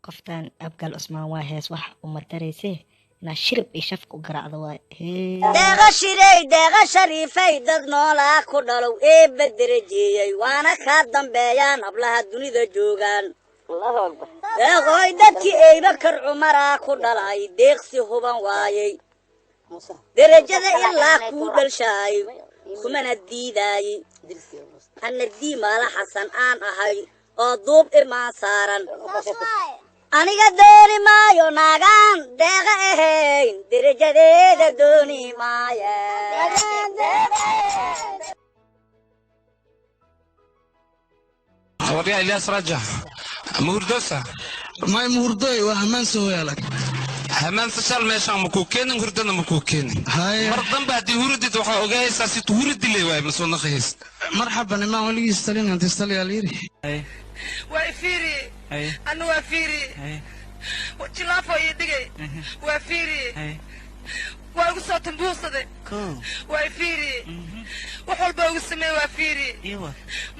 Qoftan Abgaal Cusmaan waa hees wax uma tarayse inaa shirib iyo shafka u garaacdo waay. Deeqa shirey, deeqa shariifay, dad noolaa ku dhalow eebba derajeeyey, waana kaa dambeeyaan hablaha dunida joogaan. Deeqooy, dadkii Eybakar Cumaraa ku dhalay, deeqsi huban waayey, derajada ilaa kuu dhalshaay kumana diidaayey. Anna Diimaala Xasan aan ahay oo duub imaan saaran, aniga dooni maayo naagaan deeqa ahayn, derajadeeda dooni maaya. Waryaa Ilyaas Raja, ma hurdoosa? May, muhurdoy waa hamaan soo hoyaalag. Hamaan sashaal meeshaan makuu keenin, hurdana makuu keenin. Mar dambe haddii hurdid waxaa ogaayaysaa si hurdi le waay ma soo naqaysid. Marxaban, imaan weligiis talin antistaliyaa layiri. Waa fiiri, anna waa fiiri, jilaafo ii dhigay, waa fiiri, waa igu soo tambuusaday, waa fiiri, wax walba igu sameey, waa fiiri,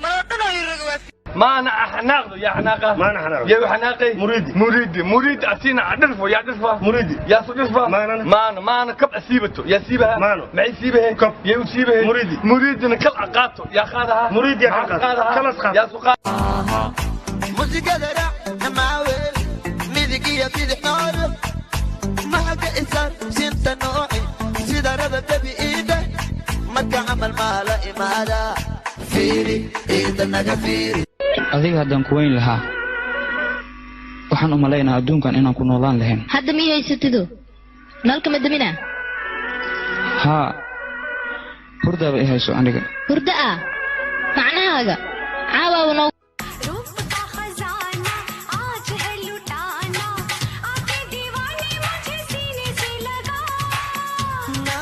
mala dhanoo ii roga, waa ما انا حناقض يا حناقه، ما انا حناقض. يا حناقي. مريدي. مريدي مريد اسينا عدرفه يا درفه. مريدي. يا صدرفه. ما أنا. ما انا ما انا كب اسيبته يا سيبها. ما أنا. معي سيبها. كب. يا سيبها. مريدي. مريدي كل عقاته يا خادها. مريدي يا مع كل خادها. خلاص خاد. يا سقا. Musigada namaawel midig iyo bidix nooro mahaga isaan sinta nooci sida raba bebi iida marka camal maala imaada fiiri iida naga fiiri. Adiga haddaan ku weyn lahaa, waxaan u malaynahaa adduunkan inaan ku noolaan lahayn. Hadda mii haysatido nalka ma damina? Haa, hurdaaba i hayso aniga. Hurdo ah macnahaaga caawaawa noo. खजाना आज है लुटाना, आके दीवाने मुझे सीने से लगा। ना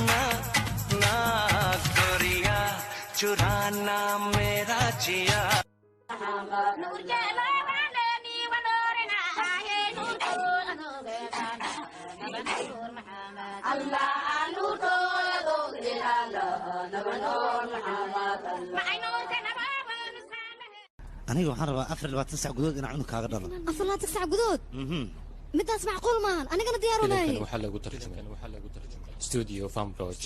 ना ना गोरिया, चुराना मेरा जिया। Aniga waxaan rabaa 24 sac gudood inaan cunug kaaga dhalo. 24 sac gudood? Midaas macquul maahan, anigana diyaar umaahi. Waxaa lagu tarjumay studio Fambroch.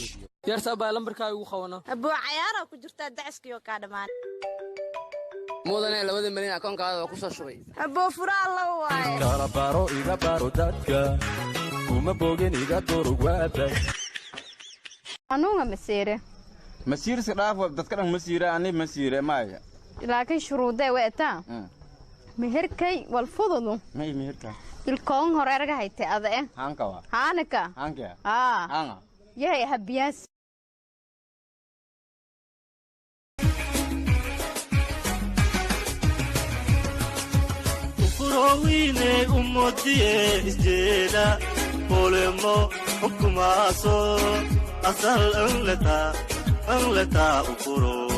Yarsa baa lambarkaa igu qabana. Abuu, cayaaraa ku jirtaa, dacaskiyo kaa dhammaan. Mudane, 2 milyan akoonkaada waa ku soo shubay. Abuu, furaa la waaye. Kala baro, iga baro dadka kuma bogin, iga durug waada. Anuga masiire. Masiirska dhaaf, dadka dhan masiire, ani masiire maya. Laakiin shuruudee weetaa meherkay wal fududu. May meherka? Ilkoon hore erga hayte ada eh. Haanka waa. Haanaka. Haanka. Haa. Haanga. Yahay habiyaas. Furowine umodiye isjeela polemo xukumaaso asal anleta anleta ufuro.